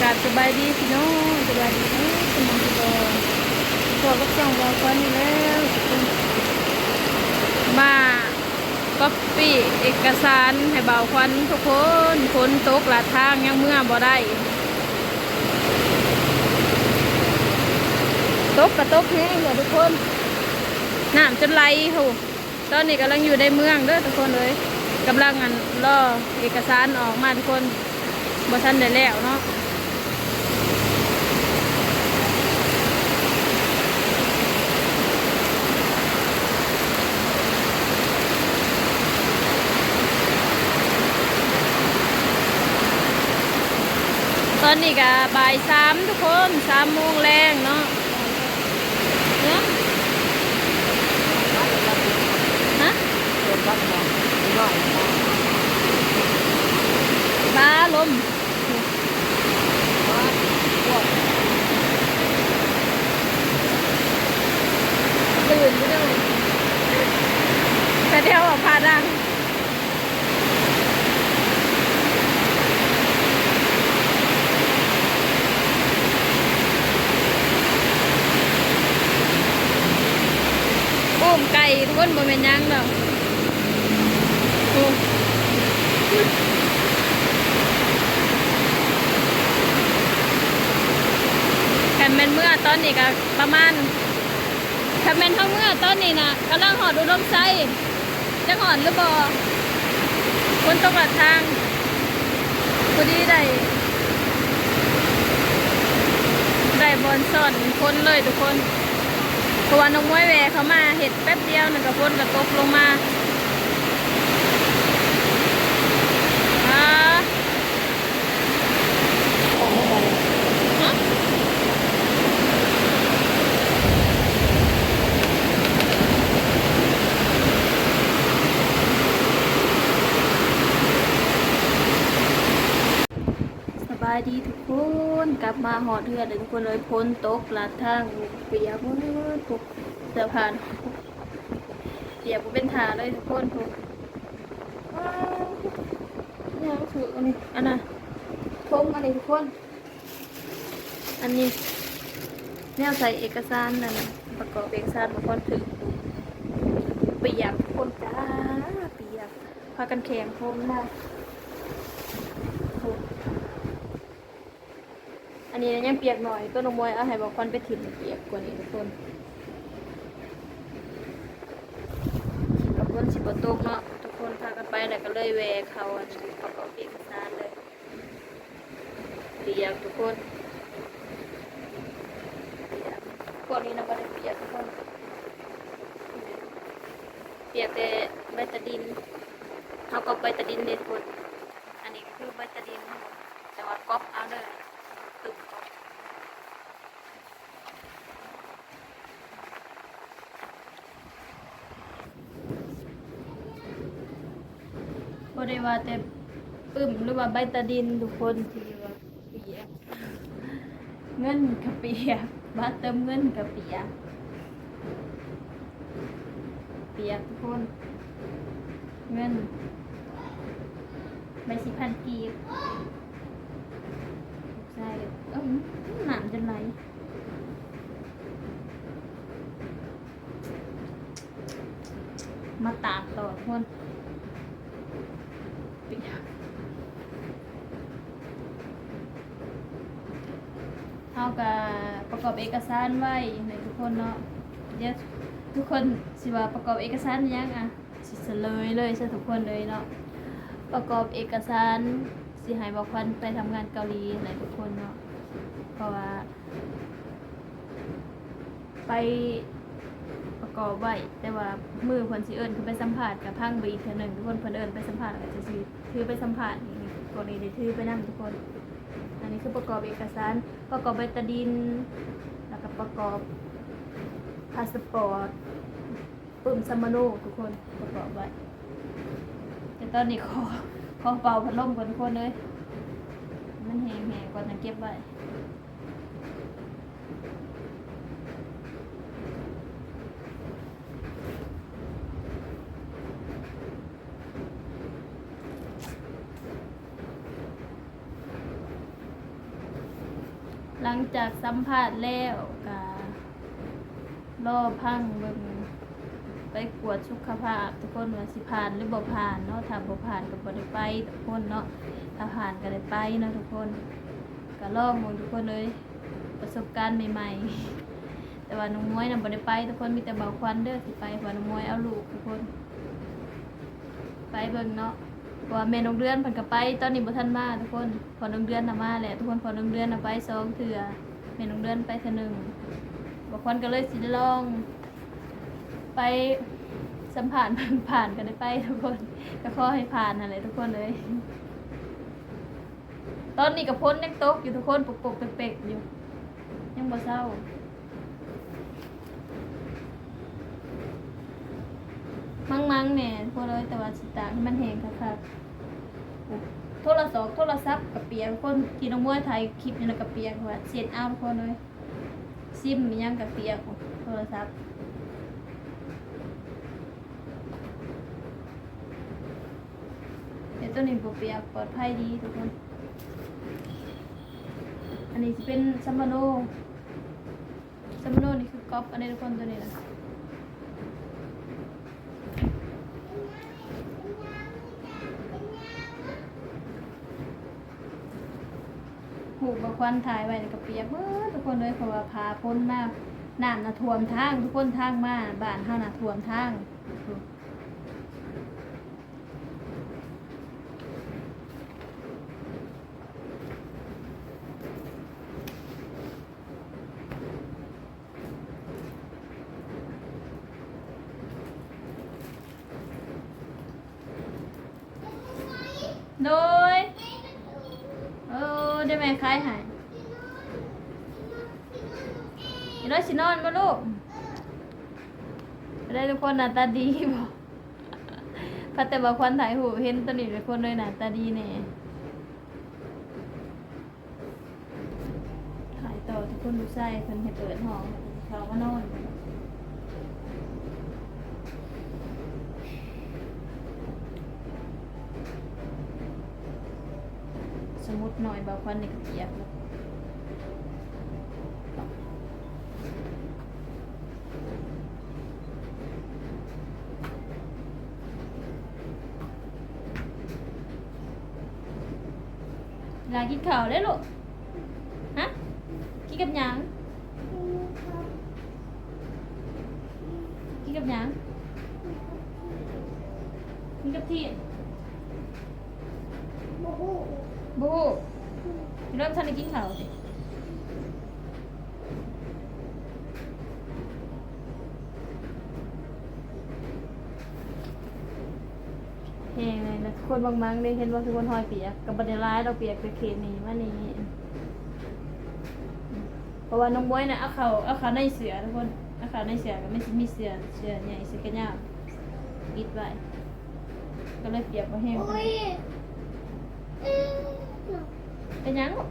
ກາບສະບາຍດີພີ່ນ້ອງ ສະບາຍດີເດີ ສະບາຍດີເດີ ພໍ້ກັບຊ່ອງບ່າວຂວັນອີກແລ້ວ ມາກັອບປີ້ເອກະສານໃຫ້ບ່າວຂວັນທຸກຄົນ. ຝົນຕົກລະ ທາງຍັງເມືອບໍ່ໄດ້ ຕົກກະຕົກແຮງເດີທຸກຄົນ ນ້ຳຈົນໄຫຼພຸ້ນ. ຕອນນີ້ກຳລັງຢູ່ໃນເມືອງເດີທຸກຄົນເອີຍ ກຳລັງ ອັນ ລໍເອກະສານອອກມາທຸກຄົນ ບໍ່ທັນໄດ້ແລ້ວເນາະ. ຕອນນີ້ກະບ່າຍສາມທຸກຄົນ ສາມໂມງແລງເນາະ. ເອີຍ ຮະ ຟ້າລົມ ລື່ນຢູ່ເດີ ກະແຖວວ່າພາດັງ. ອູ້ມໄກ່ທຸກຄົນ ບໍ່ແມ່ນຫຍັງດອກ. ໂອ້ ຄັນແມ່ນເມືອຕອນນີ້ກະປະມານ ຄັນແມ່ນເຮົາເມືອຕອນນີ້ນະ ກຳລັງຮອດອຸດົມໄຊ ຈັກຮອດຫຼືບໍ່ ຝົນຕົກລະທາງ ພໍດີໄດ້ ໄດ້ບ່ອນຊ່ອນຝົນເລີຍທຸກຄົນ ເພາະວ່ານ້ອງມວຍແວ່ເຂົ້າມາເຮັດແປັບດຽວໜຶ່ງກະຝົນກະຕົກລົງມາ ອາ. ສະບາຍດີທຸກຄົນ ກັບມາຮອດເຮືອນແລ້ວທຸກຄົນເອີຍ ຝົນຕົກລະທາງປຽກເບິດພຸ້ນ ເສື້ອຜ້າ ປຽກບໍ່ເປັນທ່າເລີຍທຸກຄົນ ພຸ້ນ ວ້າວ ຫຍັງຖືກອັນນີ້ ອັນນະ ຖົງອັນນີ້ທຸກຄົນ ອັນນີ້ແນວໃສ່ເອກະສານ ອັນປະກອບເອກະສານ ບາງຄົນຖືກ ປຽກທຸກຄົນຈ້າ ປຽກ ພາກັນແຂ່ງພົມນະ ໂອ້ ອັນນີ້ນະຍັງປຽກໜ້ອຍ ໂຕນ້ອງມວຍເອົາໃຫ້ບ່າວຂວັນໄປຖິ້ມ ປຽກກວ່ານີ້ທຸກຄົນ ຄິດວ່າຝົນຊິບໍ່ຕົກເນາະ ທຸກຄົນພາກັນໄປ ແລ້ວກະເລີຍແວ່ເຂົ້າ ອັນປະກອບເອກະສານເລີຍ ປຽກທຸກຄົນ ປຽກ ພວກນີ້ນະບໍ່ໄດ້ປຽກທຸກຄົນ ປຽກແຕ່ໃບຕາດິນ ເຮົາກະໃບຕາດິນເດທຸກຄົນ ອັນນີ້ຄືໃບຕາດິນ ແຕ່ວ່າກອບເອົາເດີ ຕຶບກອບ ບໍ່ໄດ້ວ່າແຕ່ປຶ້ມ ຫຼືວ່າໃບຕາດິນທຸກຄົນ ທີ່ວ່າປຽກ ເງິນກະປຽກ ບັດເຕີມເງິນກະປຽກ ປຽກທຸກຄົນ ເງິນໃບສີ່ພັນກີບ ໃສ່ ເອີ ນ້ຳຈົນໄຫຼ ມາຕາກຕໍ່ທຸກຄົນ ປຽກ ເຮົາກະປະກອບເອກະສານໄວ້ໃຫ້ທຸກຄົນເນາະ ດຽວທຸກຄົນຊິວ່າປະກອບເອກະສານຫຍັງ ອະ ຊິສະເຫຼີຍເລີຍຊະທຸກຄົນເລີຍເນາະ ປະກອບເອກະສານຊິໃຫ້ບ່າວຂວັນໄປທຳງານເກົາຫຼີຫັ້ນແຫຼະທຸກຄົນເນາະ ເພາະວ່າໄປປະກອບໄວ້ ແຕ່ວ່າມື້ເພິ່ນຊິເອີ້ນຂຶ້ນໄປສຳພາດ ກະພັງໄປອີກເທື່ອໜຶ່ງທຸກຄົນ ເພິ່ນເອີ້ນໄປສຳພາດ ກະຊິ ຖືໄປສຳພາດ ພວກນີ້ໄດ້ຖືໄປນຳທຸກຄົນ ອັນນີ້ຄືປະກອບເອກະສານ ປະກອບໃບຕາດິນ ແລ້ວກະປະກອບພາສະປອດ ປຶ້ມສຳມະໂນທຸກຄົນ ປະກອບໄວ້ ແຕ່ຕອນນີ້ຂໍ ຂໍເປົ່າພັດລົມກ່ອນທຸກຄົນເອີຍ ມັນແຮງໆ ກ່ອນຈັ່ງເກັບໄວ້. ເ ຫຼັງຈາກສຳພາດແລ້ວກະລໍຟັງເບິ່ງ ໄປກວດສຸຂະພາບທຸກຄົນວ່າຊິຜ່ານຫຼືບໍ່ຜ່ານເນາະ. ຖ້າບໍ່ຜ່ານກະບໍ່ໄດ້ໄປທຸກຄົນເນາະ, ຖ້າຜ່ານກະໄດ້ໄປເນາະທຸກຄົນ. ກະລອງເບິ່ງທຸກຄົນເອີຍ ປະສົບການໃໝ່ໆ. ແຕ່ວ່ານ້ອງມວຍນະບໍ່ໄດ້ໄປທຸກຄົນ, ມີແຕ່ບ່າວຄວັນເດີທີ່ໄປ ເພາະວ່ານ້ອງມວຍເອົາລູກທຸກຄົນ. ໄປເບິ່ງເນາະ ເພາະວ່າແມ່ນ້ອງເດືອນເພິ່ນກະໄປ ຕອນນີ້ບໍ່ທັນມາທຸກຄົນ. ພໍ່ນ້ອງເດືອນນະມາແລ້ວທຸກຄົນ, ພໍ່ນ້ອງເດືອນນະໄປສອງເທື່ອ ແມ່ນ້ອງເດືອນໄປເທື່ອໜຶ່ງ. ບ່າວຄວັນກະເລີຍຊິໄດ້ລອງໄປສຳພາດເບິ່ງ ຜ່ານກະໄດ້ໄປທຸກຄົນ, ກະຂໍໃຫ້ຜ່ານຫັ້ນແຫຼະທຸກຄົນເອີຍ. ຕອນນີ້ກະຝົນຍັງຕົກຢູ່ທຸກຄົນ ປົກໆເປັກໆຢູ່ ຍັງບໍ່ເຊົາ. ມັງໆແດ່ທຸກຄົນເອີຍ ແຕ່ວ່າຊິຕາກໃຫ້ມັນແຫ້ງຄັກໆ. ໂທລະສອກ ໂທລະສັບກະປຽກທຸກຄົນ, ທີ່ນ້ອງມວຍຖ່າຍຄລິບນີ້ນະກະປຽກ ວ່າເຊັດເອົາທຸກຄົນເອີຍ. ຊິມອີ່ຫຍັງກະປຽກ ໂທລະສັບ. ແຕ່ໂຕນີ້ບໍ່ປຽກ ປອດໄພດີທຸກຄົນ. ອັນນີ້ຊິເປັນສຳມະໂນ, ສຳມະໂນນີ້ຄືກັອບອັນນີ້ທຸກຄົນ ໂຕນີ້ນະ. ຮູບບ່າວຄວັນຖ່າຍໄວ້ນີ້ກະປຽກເບິດທຸກຄົນເອີຍ ເພາະວ່າພາຝົນມາ ນ້ຳນະຖ້ວມທາງທຸກຄົນ, ທາງມາບ້ານເຮົານະຖ້ວມທາງ. ໂດຍ ເອີ ດຽວແມ່ຂາຍໃຫ້. ອີນ້ອຍຊິນອນບໍ່ລູກ? ໄດ້ທຸກຄົນ ໜ້າຕາດີບໍ່? ພັດແຕ່ວ່າຄວັນຖ່າຍຮູບເຫັນໂຕນີ້ແຫຼະ ຄົນເລີຍໜ້າຕາດີແດ່. ຖ່າຍຕໍ່ທຸກຄົນ, ລູກຊາຍເພິ່ນໃຫ້ເປີດຫ້ອງ ເຂົ້າມານອນ. ສະໝຸດນ້ອຍບ່າວຄວັນນີ້ກະປຽກແລ້ວ. ລາກິນເຂົ້າແລ້ວລູກ. ຮະ? ກິນກັບຫຍັງ? ກິນກັບຫຍັງ? ກິນກັບທຽນ? ບໍ່ຮູ້. ບໍ່ຮູ້? ເລີ່ມທັນໄດ້ກິນເຂົ້າຕິ? ແຮງເລີຍນະ ຄົນມັງໆເດ້. ເຫັນບໍ່ທຸກຄົນ? ຮອຍປຽກກະບໍ່ໄດ້ຫຼາຍດອກ, ປຽກແຕ່ເຂດນີ້ມານີ້. ເພາະວ່ານ້ອງບວຍນະ ເອົາເຂົ້າ ເອົາເຂົ້າໃນເສື້ອທຸກຄົນ, ເອົາເຂົ້າໃນເສື້ອກະມັນຊິມີເສື້ອ ເສື້ອໃຫຍ່ ເສື້ອແຂນຍາວປິດໄວ້ ກະເລີຍປຽກບໍ່ແຮງປານໃດ. ເປັນຫຍັງລູກ?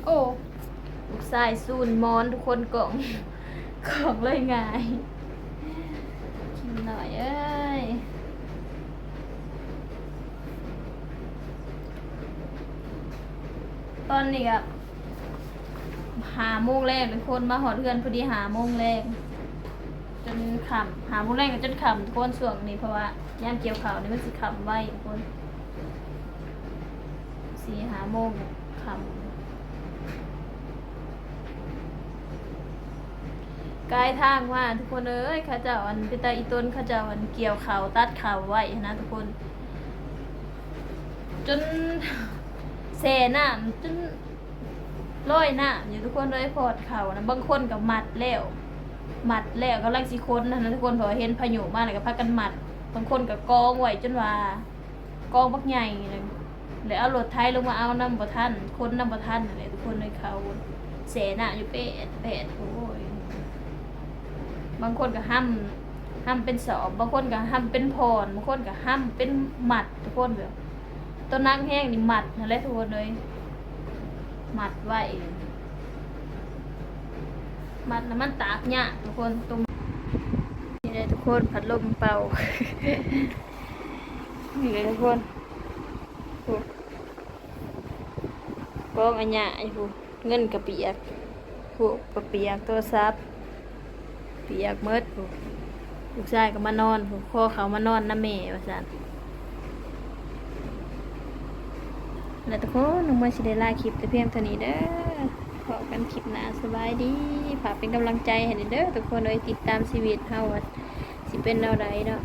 ໂອ້ ລູກຊາຍຊູນໝອນທຸກຄົນ ກ້ອງ ກ້ອງເລີຍຫງາຍ. ຄິມນ້ອຍເອີຍ ຕອນນີ້ກະຫ້າໂມງແລງທຸກຄົນ, ມາຮອດເຮືອນພໍດີຫ້າໂມງແລງ ຈົນຄ່ຳ. ຫ້າໂມງແລງກະຈົນຄ່ຳທຸກຄົນ ຊ່ວງນີ້ ເພາະວ່າຍາມກ່ຽວເຂົ້ານີ້ມັນຊິຄ່ຳໄວທຸກຄົນ. ສີ່ຫ້າໂມງກະຄ່ຳ. ກາຍທາງມາທຸກຄົນເອີຍ ເຂົາເຈົ້າ ອັນ ເປັນຕາອີຕົນ ເຂົາເຈົ້າ ອັນ ກ່ຽວເຂົ້າ ຕັດເຂົ້າໄວ້ຫັ້ນນະທຸກຄົນ ຈົນແຊ່ນ້ຳ ຈົນລອຍນ້ຳຢູ່ທຸກຄົນເອີຍ. ພອດເຂົ້ານະ ບາງຄົນກະມັດແລ້ວ ມັດແລ້ວກຳລັງຊິຂົນຫັ້ນນະທຸກຄົນ ເພາະວ່າເຫັນພາຍຸມາແລ້ວກະພາກັນມັດ. ບາງຄົນກະກອງໄວ້ຈົນວ່າ ກອງບັກໃຫຍ່ໜຶ່ງ ແລ້ວເອົາລົດໄຖລົງມາເອົານຳບໍ່ທັນ ຂົນນຳບໍ່ທັນຫັ້ນແຫຼະທຸກຄົນເອີຍ. ເຂົ້າແຊ່ນ້ຳຢູ່ແປດໆ ໂອ້ຍ ບາງຄົນກໍຫ້ຳ ຫ້ຳເປັນສອບ ບາງຄົນກໍຫ້ຳເປັນຜ່ອນ ບາງຄົນກໍຫ້ຳເປັນມັດ ທຸກຄົນ. ແບບໂຕໜັກແຮງນີ້ມັດຫັ້ນແຫຼະ ທຸກຄົນເອີຍ ມັດໄວ້ ມັດແລ້ວມັນຕາກຍາກ ທຸກຄົນ. ຕົງນີ້ແຫຼະ ທຸກຄົນ ພັດລົມເປົ່າ ນີ້ແຫຼະ ທຸກຄົນ ໂອ້ ກອງອາຍະຢູ່ພຸ້ນ ເງິນກະປຽກ ຜູ້ກະປຽກ ໂທລະສັບປຽກໝົດ ຜູ້ ລູກຊາຍກໍມານອນ ຜູ້ຂໍເຂົ້າມານອນນຳແມ່ວ່າຊັ້ນ. ແລ້ວທຸກຄົນ ນ້ອງເມຍຊິໄດ້ລາຄລິບແຕ່ພຽງເທົ່ານີ້ເດີ ພໍ້ກັນຄລິບໜ້າ ສະບາຍດີ. ຝາກເປັນກຳລັງໃຈໃຫ້ແດ່ເດີທຸກຄົນເອີຍ ຕິດຕາມຊີວິດເຮົາວ່າຊິເປັນແນວໃດເນາະ.